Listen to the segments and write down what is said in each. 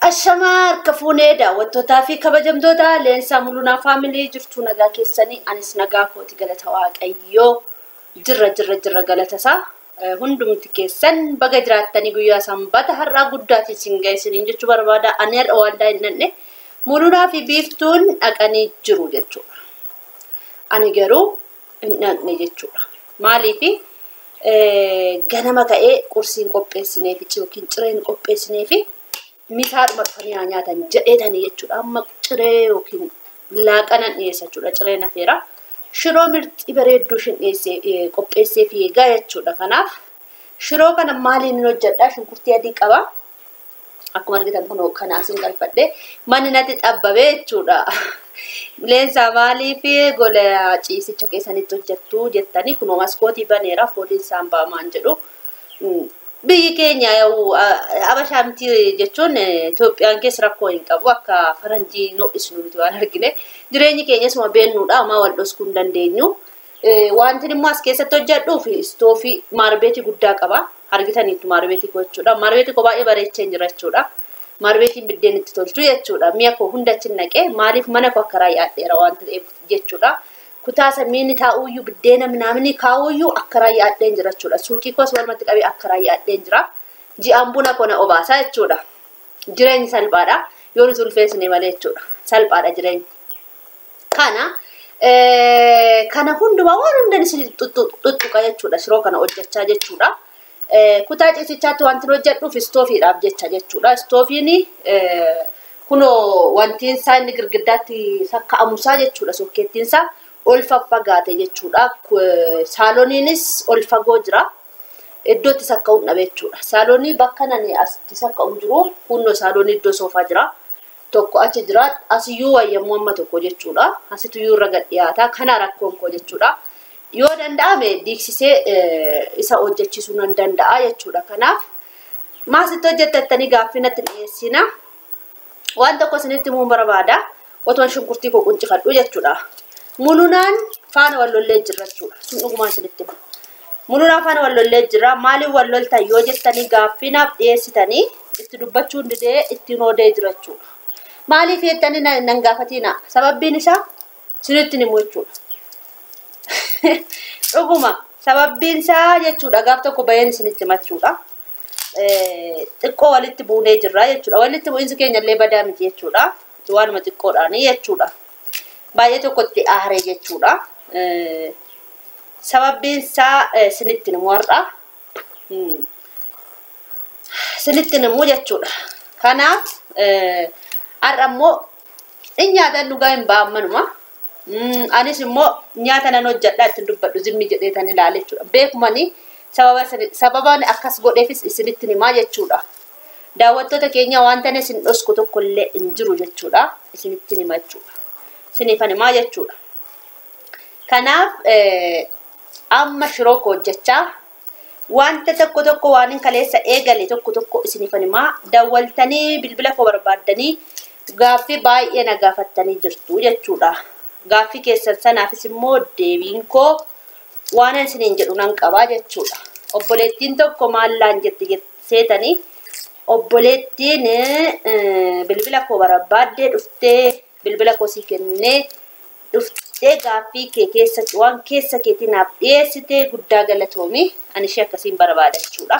Ashamaa harka fuunee daawwattootaa fi kabajamtoota Leensaa Mulunaa Faamilii jirtu nagaa keessanii anis nagaa kooti galata Waaqayyoo jirra jirra jirra galata isaa hundumti keessan baga jiraattanii guyyaa sanbata har'aa guddaatiin isin geessiniin jechuu barbaada. Ani har'a waldaa hin dhanne Mulunaa fi Biiftuun dhaqanii jiru jechuudha. Ani garuu hin dhaqne jechuudha. Maaliifi ganama ka'ee qursiin qopheessineefi yookiin cireen qopheessineefi misaadhuma dhufanii haa nyaatan jedheetanii jechuudha. Amma ciree yookiin laaqanan dhiyeessa jechuudha. Cireen afeera. Shiroo mirxii bareedduu ishin dhiyeessee qopheessee fi eegaa jechuudha. Kanaaf shiroo kana maaliin hin hojjedhaa? Shunkurtii adii qaba. Akkuma argitan kun kanaas hin galfadhe. Manni natti xabbabee jechuudha. Leensaa maaliif gola ciisicha keessanitti hojjettu jettanii kunoo maskootii baneera fooliin isaan baamaan jedhu. Biyyi keenya Habashaa miti jechuun Itoophiyaan keessa rakkoo hin qabu akka faranjii ho'isnu nuti waan argine. Jireenyi keenyas uma beennuudha homaa wal dhoskuu hin dandeenyu. Wanti immoo as keessatti hojjedhuuf istoofii maarbeetii guddaa qaba. Argitaniittu maarbeetii koo jechuudha. Maarbeetii koo baay'ee bareechee jira jechuudha. Maarbeetiin biddeen itti tolchu jechuudha. Mi'a koo hunda achi naqee maaliif mana koo akka raayyaadheera waan ta'eef jechuudha. Kutaa samiin taa'uyyuu biddeena minaamini kaa'uyyuu akka raayyaadheen jira jechuudha. Suuqii koos walumatti qabee akka raayyaadheen jira. Ji'aan buna kona obaasaa jechuudha. Jireenyi salphaadha. Yoo nuti ulfeessine malee jechuudha. Salphaadha jireenyi. Kana hundumaa waan hundan isin tuttuqa jechuudha. Shiroo kana hojjechaa jechuudha. Kutaa ciisichaatti wanti hojjedhuuf istoofiidhaaf jecha jechuudha. Istoofiin kunoo wantiin isaa inni girgiddaatti sakka'amusaa jechuudha. Sokkeettiin isaa ol faffagaate jechuudha. Saaloniinis ol fagoo jira. Iddootti sakka'uun dhabe jechuudha. Saalonii bakka nani asitti sakka'uun jiru kunnoo saalonii iddoo soofaa jira. Tokko achi jira. Asiyyuu wayyammoo amma tokko jechuudha. Asituyyuu irra gad dhiyaata. Kana rakkoon koo jechuudha. Yoo danda'ame diiksisee isa hojjechiisuu nan danda'a jechuudha. Kanaaf maasitti hojjettanii gaaffii natti dhiyeessina. Waan tokko isinitti himuu barbaada. Otoo shunkurtii koo quncifadhu jechuudha. Mulunaan faana wal lollee jirra jechuudha. Sun dhugumaan isinitti hima. Mulunaan faana wal lollee jirra. Maaliif wal loltan yoo jettanii gaaffii naaf dhiyeessitanii itti dubbachuun didee ittiin oodee jira jechuudha. Maaliif jettanii nan gaafatina? Sababbiin isaa isinitti himu jechuudha. Dhuguma sababbiin isaa jechuudha gaaf tokko baheen isinitti himachuudha. Xiqqoo walitti buunee jirra jechuudha. Walitti bu'iinsi keenya illee badaa miti jechuudha. Waanuma xiqqoodhaanii jechuudha. Baay'ee tokkotti aaree jechuudha. Sababbiin isaa isinitti himu har'a. Isinitti himu jechuudha. Kanaaf har'a immoo hin nyaatan dhugaa hin ba'an manuma. Anis immoo nyaata nan hojjedha ittiin dubbadhu zimmi jedhee tan ilaale jechuudha. Beekumani sababaan akkas godheefis isinitti himaa jechuudha. Daawwattoota keenya wanta isin dhosku tokko illee hin jiru jechuudha. Isinitti hima jechuudha. Isiniifan himaa jechuudha. Kanaaf amma shiroo koo hojjechaa wanta tokko tokko waan hin kaleessa eegale tokko tokko isiniifan himaa. Daawwaltanii bilbila koo barbaaddanii gaaffii baay'ee na gaafattanii jirtu jechuudha. Gaaffii keessan sanaafis immoo deebiin koo waan isiniin jedhu nan qabaa jechuudha. Obboleettiin tokko maallaan jetti seetanii obboleettiin bilbila koo barbaaddee dhuftee bilbila koo sii kennee dhuftee gaaffii kee keessatti waan keessa keetii naaf dhiyeessitee guddaa galatoomi. Ani ishee akkasiin barbaada jechuudha.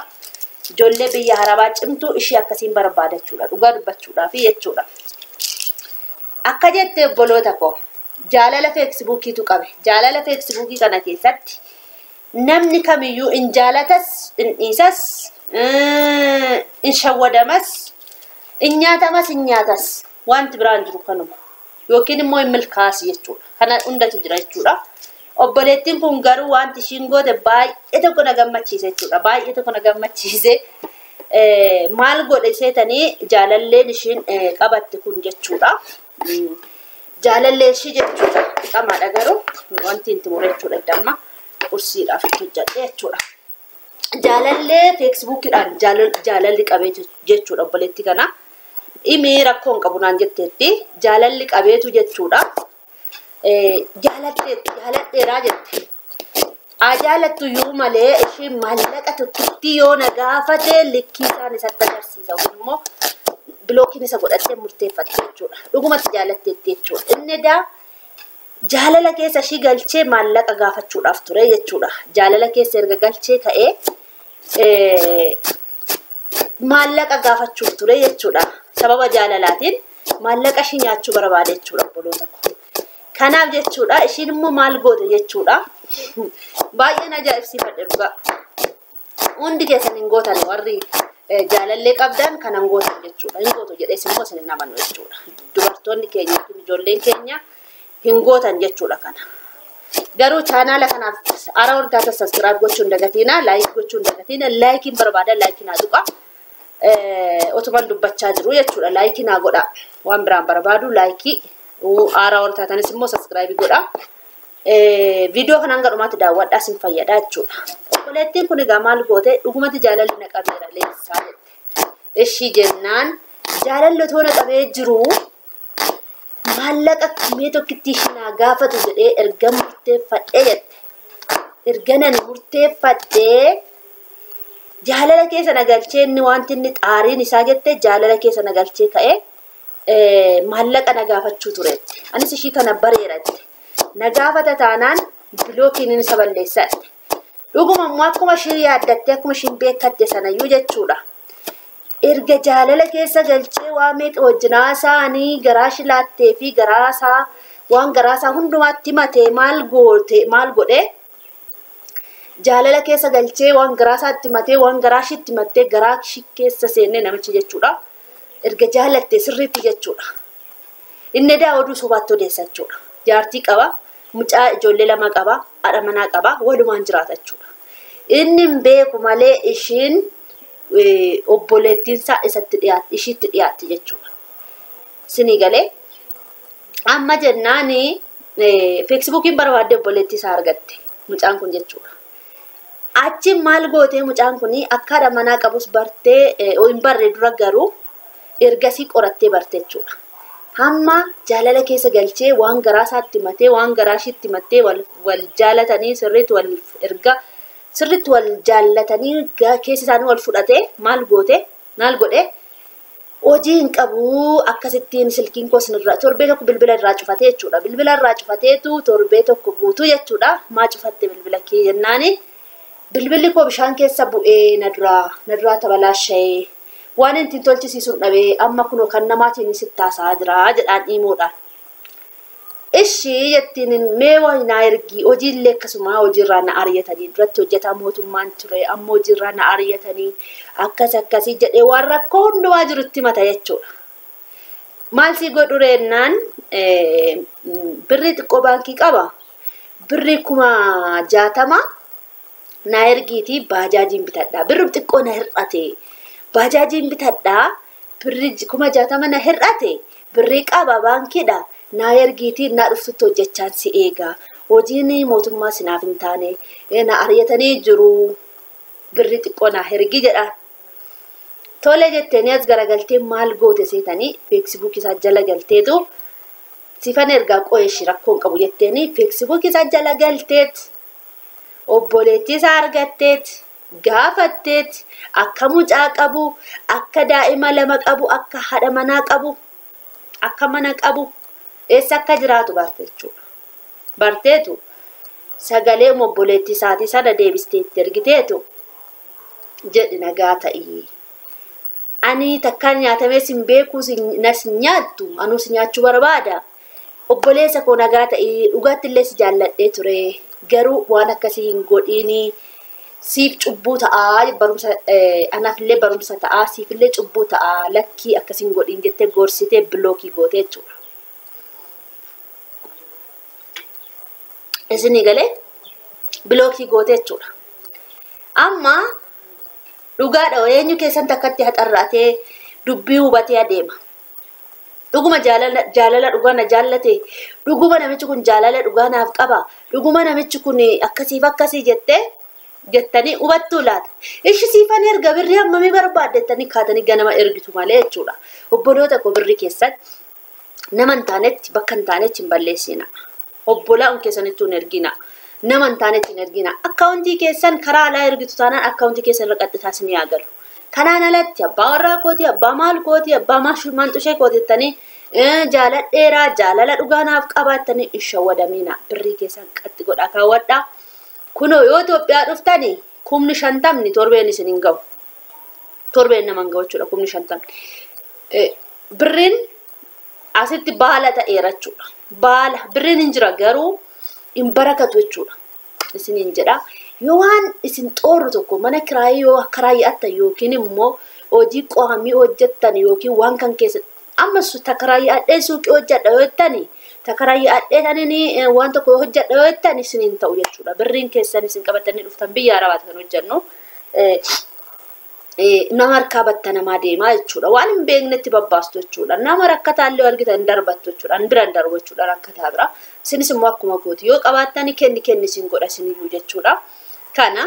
Ijoollee biyya Arabaa cimtuu ishee akkasiin barbaada jechuudha. Dhugaa dubbachuudhaafi jechuudha. Akka jette obboloota koo jaalala feesbuukiitu qabe. Jaalala feesbuukii kana keessatti namni kamiyyuu hin jaalatas, hin dhiisas, hin shawwadamas, hin nyaatamas, hin nyaatas. Wanti biraan jiru kanuma. Yookiin immoo hin milkaas jechuudha. Kana hundatu jira jechuudha. Obboleettiin kun garuu wanti ishiin goote baay'ee tokko na gammachiise jechuudha. Baay'ee tokko na gammachiise. Maal godhe seetanii jaalalleen ishiin qabatte kun jechuudha. Jaalallee ishii jechuudha. Dhiqamaadha garuu wanti itti mure jechuudha. Damma qursiidhaaf itti hojjedhe jechuudha. Jaalallee feesbuukiidhaan jaalalli qabee jechuudha obboleettii kana. Dhimmi rakkoo hin qabu naan jetteetti jaalalli qabeetu jechuudha. Jaaladheeraa jette. Jaalattu iyyuu malee isheen maallaqa tokkotti yoo na gaafate likkii isaan isatti agarsiisa. Yookiin immoo Bilookiin isa godhattee murteeffatte jechuudha. Dhugumatti jaallatteetti jechuudha. Inni edaa jaalala keessa ishii galchee maallaqa gaafachuudhaaf ture jechuudha. Jaalala keessa erga galchee ka'ee maallaqa gaafachuuf ture jechuudha. Sababa jaalalaatiin maallaqa ishii nyaachuu barbaade jechuudha obboloota koo. Kanaaf jechuudha ishiin immoo maal goote jechuudha. Baay'een ajaa'ibsiifadhe dhugaa. Hundi keessan hin gootan warri jaalallee qabdan kanan gootan jechuudha. Hin gootu jedhees immoo isin hin amannu jechuudha. Dubartoonni keenya yookiin ijoolleen keenya hin gootan jechuudha kana. Garuu chaanaala kanaaf haaraa warri taatan subscribe gochuu hin dagatiina, like gochuu hin dagatiina, laayikiin barbaada laayikii naa tuqa. Otuman dubbachaa jiru jechuudha. Laayikii naa godha. Waan biraan barbaadu laayikii haaraa warri taatanis immoo subscribe godha. Viidiyoo kanaan gadhumaatti daawwadhaa isin fayyada jechuudha. Obboleettiin kun egaa maal goote dhugumatti jaalalli na qabeera leensaa jette. Ishii jennaan jaalalli otoo na qabee jiru maallaqa mee tokkitti ishii naa gaafatu jedhee erga murteeffadhee jette. Erga nani murteeffadhee jaalala keessa na galchee inni wanti inni xaariin isaa jette jaalala keessa na galchee ka'ee maallaqa na gaafachuu ture. Anis ishii kana bareera jette. Na gaafata taanaan bilookiin inni isa balleessa jette. Dhuguma immoo akkuma ishiin yaaddatte akkuma ishiin beekatte sanayyuu jechuudha. Erga jaalala keessa galchee waa meeqa wajjin haasa'anii garaa ishii laattee fi garaasaa waan garaasaa hundumaatti himatee maal goote maal godhee jaalala keessa galchee waan garaasaatti himatee waan garaa ishiitti himattee garaa ishii keessa seennee namichi jechuudha. Erga jaalatte sirriitti jechuudha. Inni edaa oduu sobaatti odeessa jechuudha. Jaartii qaba, mucaa ijoollee lama qaba, haadha manaa qaba, walumaan jiraata jechuudha. Inni hin beeku malee ishiin obboleettiinsaa isatti dhiyaatti, ishiitti dhiyaatti jechuudha. Sinii galee amma jennaani feesbuukiin barbaadde obboleettii isaa argatte mucaan kun jechuudha. Achi maal gootee mucaan kun akka haadha manaa qabus bartee hin barre dura garuu ergasii qorattee barte jechuudha. Hamma jaalala keessa galchee waan garaa isaatti himatee waan garaa ishiitti himattee wal jaalatanii sirriitti wal erga sirriitti wal jaallatanii keessa isaanii wal fudhatee maal goote maal godhe hojii hin qabu akkasittiin silkiin koo sinirraa torbee tokko bilbila irraa cufatee jechuudha. Bilbila irraa cufateetu torbee tokko guutuu jechuudha. Maa cufatte bilbila kee jennaani bilbilli koo bishaan keessa bu'ee na duraa tabalaasha'ee waan ittiin tolchisiisuun dhabee amma kunoo kan namaatiin sitti haasa'aa jira jedhaan dhiimoodhaan. Ishii jettiin mee waa naa ergi hojiillee akkasuma hojiirraa na ari'atanii duratti hojjetaa mootummaan ture amma hojiirraa na ari'atanii akkas akkasii jedhee waan rakkoo hundumaa jirutti himata jechuudha. Maal si godhu reennaan birrii xiqqoo baankii qaba birrii 60,000 naa ergiitii baajaajiin bitadhaa birri xiqqoo na hir'ate baajaajiin bitadhaa birrii 60,000 na hir'ate birrii qaba baankiidha. Naa ergiitii naa dhuftutti hojjechaan si eega. Hojiin mootummaa sinaaf hin taane na ari'atanii jiru. Birrii xiqqoo naa ergi jedhaan. Tole jettanii as garagaltee maal goote seetanii feesbuukii isaa jala galteetu sifan ergaa qo'eeshi rakkoo hin qabu jetteeni feesbuukii isaa jala galteet obboleettii isaa argatteet gaafatteet akka mucaa qabu akka daa'ima lama qabu akka haadha manaa qabu akka mana qabu. Eessa akka jiraatu barte jechuudha. Barteetu sagalee obboleettii isaatii sana deebistee itti ergiteetu jedhi nagaa ta'ii. Ani takkaan nyaatamee sin beeku nas nyaattu anuu si nyaachuu barbaada. Obboleessa koo nagaa ta'ii dhugaatti illee si jaalladhee ture garuu waan akkasii hin godhiini siif cubbuu ta'aa barumsa anaaf illee barumsa ta'aa siif illee cubbuu ta'aa lakkii akkasii hin godhiin jettee gorsitee bilookii goote jechuudha. Isinii galee bilookii goote jechuudha. Amma dhugaadha eenyu keessan takkatti haxarraatee dubbii hubatee adeema. Dhuguma jaalala dhugaa na jaallate dhuguma namichi kun jaalala dhugaa naaf qaba dhuguma namichi kun akkasiif akkasii jettanii hubattuu laata. Ishi siifan erga birrii hammamii barbaaddettanii kaatanii ganama ergitu malee jechuudha. Obboloota koo birrii keessatti nama hin taanetti bakka hin taanetti hin balleessina. Obbolaa keessanitti hin ergina. Nama hin taanetti hin ergina. Akkaawuntii keessan karaa alaa ergitu taanaan akkaawuntii keessan irra qaxxitaa isin haa galu. Kanaan alatti abbaa warraa kooti, abbaa maal kooti, abbaa maanxushee kooti jettanii jaaladheeraa jaalala dhugaanaaf qabaattanii hin shawwadamina. Birrii keessan qatti godhaa kaawwadhaa. Kunoo yoo Itoophiyaa dhuftanii 50,000 torbeen isin hin ga'u. Torbeen nama hin ga'u jechuudha 50,000. Birriin asitti baala ta'eera jechuudha. Baala birriin hin jira garuu hin barakatu jechuudha. Isiniin jedha. Yoo waan isin xoorru tokko mana kiraayii yoo kiraayyaattan yookiin immoo hojii qo'amii hojjettan yookiin waan kan keessa amma takaraayyaadhee suuqii hojjedha yoo jettani takaraayyaadhee taniin waan tokko hojjedha yoo jettan isiniin ta'u jechuudha. Birriin keessan isin qabatanii dhuftan biyya Arabaati kan hojjennu. Nama harkaa battanamaa deemaa jechuudha. Waan hin beeknetti babbaastu jechuudha. Nama rakkataallee argitan hin darbattu jechuudha. Hin bira hin darbu jechuudha rakkataa bira. Isinis immoo akkuma gooti yoo qabaattani kenni kenni isin godha isiniyyuu jechuudha. Kana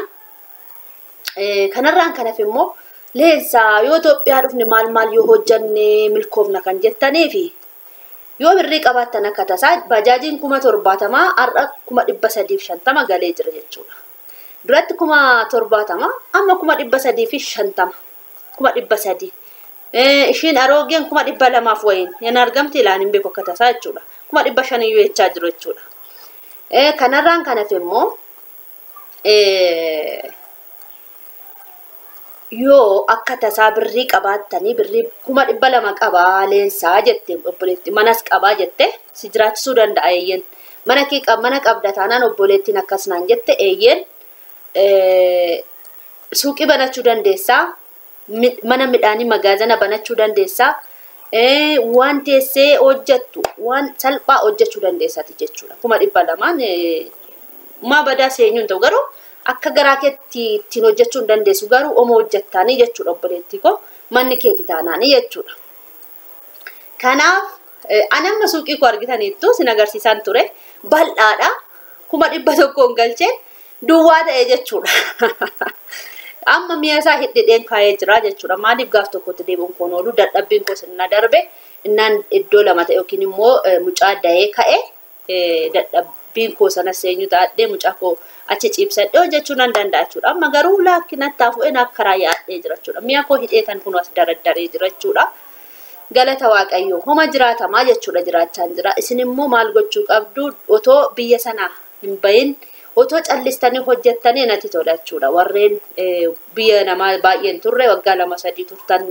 kanarraan kanaaf immoo leensaa yoo Itoophiyaa dhufne maal maal yoo hojjanne milkoofna kan jettaniifi yoo birrii qabaattan akka tasaa baajaajiin 70,000 har'a 350,000 galee jira jechuudha. Duratti 70,000 amma 350,000 300,000. Ishiin aroogeen 200,000 wayiin yan argamti ilaan hin beeku akka tasaa jechuudha. 500,000 iyyuu jechaa jiru jechuudha. Kanarraan kanaaf immoo yoo akka tasaa birrii qabaattanii birrii 200,000 qabaa leensaa jette obboleetti manas qabaa jette si jiraachisuu danda'a eeyyeen. Mana kee mana qabda taanaan obboleettiin akkas naan jette eeyyeen. Suuqii banachuu dandeessaa, mana midhaanii magaazana banachuu dandeessaa, waan teessee hojjettu waan salphaa hojjechuu dandeessaati jechuudha. 200,000 maa badaa seenyuun ta'u garuu akka garaa keetti ittiin hojjechuu hin dandeessu garuu oma hojjettaanii jechuudha obboleettii koo manni keeti taanaanii jechuudha. Kanaaf ani amma suuqii koo argitaniittu sin agarsiisaan ture bal'aadha 100,000 galchee duwwaa ta'e jechuudha. Amma mi'a isaa hidhidheen kaayee jira jechuudha. Maaliif gaaf tokkotti deebi'uun koon oolu dadhabbiin koo sirna darbe innaan iddoo lama ta'e yookiin immoo mucaa da'ee ka'e dadhabbiin koo sana seenyu taa'ee mucaa koo achi ciibsadhee hojjechuu nan danda'a jechuudha. Amma garuu laakkinatti hafu'ee naaf karaa yaadhee jira jechuudha. Mi'a koo hidhee tan kun as dardaree jira jechuudha. Galata Waaqayyoo homa jiraatamaa jechuudha jiraachaa jira. Isin immoo maal gochuu qabdu otoo biyya sanaa hin bahin otoo callistanii hojjettanii natti tola jechuudha. Warreen biyya namaa baay'een turre waggaa 2-3 turtan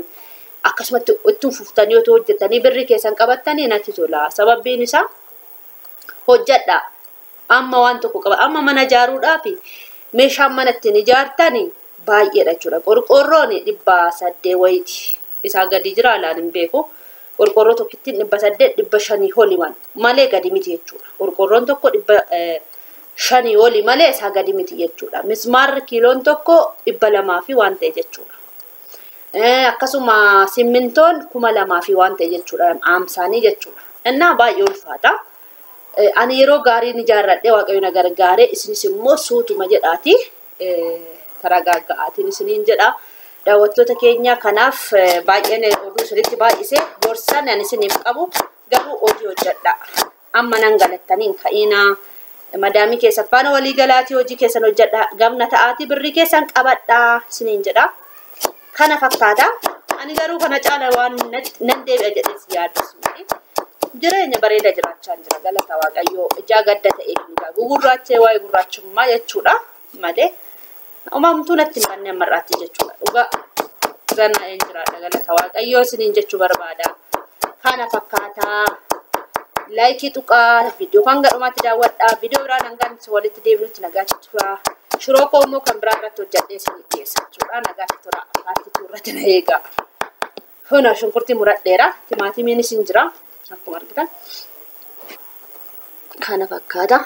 akkasumatti ittiin fuftanii otoo hojjettanii birrii keessan qabattanii natti tola. Sababbiin isaa hojjedha. Amma waan tokko qaba. Amma mana ijaaruudhaaf meeshaan mana ittiin ijaartan baay'eedha jechuudha. Qorqoorroon 800 wayiiti. Isaa gadi jira alaan hin beeku. Qorqoorroo tokkittiin 800 500 oli malee gadi miti jechuudha. Qorqoorroon tokko 500 oli malee isaa gadi miti jechuudha. Mismaarri kiiloon tokko 200 fi waan ta'e jechuudha. Akkasuma simmintoon 2,000 fi waan ta'e jechuudha. Aamsaanii jechuudha. Innaa baay'ee ulfaata. Ani yeroo gaariin ijaarradhee Waaqayyo na gargaaree isinis immoo suutuma jedhaati. Taragaaga'aatiin isiniin jedha. Daawwattoota keenya kanaaf baay'een oduu isinitti baay'ise gorsan ani isiniif qabu garuu hojii hojjedha. Amma nan galattaniin ka'inaa. Madaamii keessa faana walii galaatii hojii keessan hojjedha. Gamna ta'aatii birrii keessan qabadhaa isiniin jedha. Kana fakkaata. Ani garuu kana caala waan nan deebi'a jedhees yaadus miti. Jireenya bareeda jiraachaa jira galata Waaqayyoo. Ijaa gadda ta'eef ni gugurraachee waa'ee gurraachummaa jechuudha malee uumamtuu natti hin banne ammarraatti jechuudha. Dhugaa zannaa'een jiraadha galata Waaqayyoo isiniin jechuu barbaada. Kana fakkaataa. Laayikii tuqaa viidiyoo kan gadhumaatti daawwadhaa. Viidiyoo biraan hangaan walitti deebinutti nagaatti tura. Shiroo koo immoo kan biraa irratti hojjedhee isinii dhiyeessa jechuudha. Nagaatti tura. Paartituu irratti na eega. Kun shunkurtii muradheera. Timaatimiinis hin jira. Akkuma argitan. Kana fakkaata.